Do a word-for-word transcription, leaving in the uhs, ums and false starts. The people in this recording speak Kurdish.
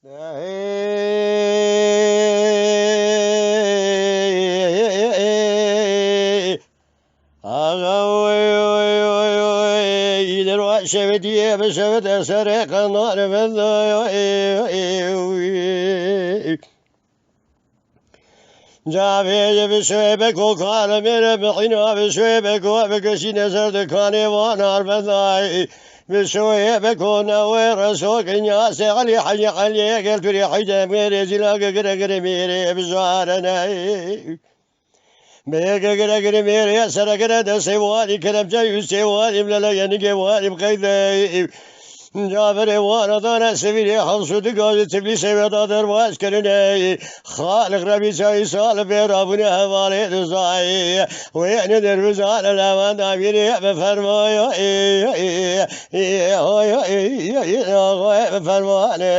Axa oy, oy, oy, oy, îdir wa şevitiye bi şevite serê qendar bendo, oy, oy, oy. Cavê bi şoyê beko kar mêre bi hîna bi şoyê beko bi kişîne ser dikanê wan arbendayê. Bi şoyê beko newê reso kinya se Elî Helî Helî gel pirê heyde mêrê zîla gigire gire mêrê bijarene. Bê gigire gire mêrê sere gire destê warî keremçe üstê warî bilele yenigê warî bi qeyde. Caverê wana dane sivîrê hewsû digajî Tiflîsê weda derbas kirine. Xaliq Rebî çayî sal bê rabûne hevalê dizayê. Wê ne derbizane lewenda bîrê bi fermoyo. Oy, oy, oy, oy, oy, bi fermane.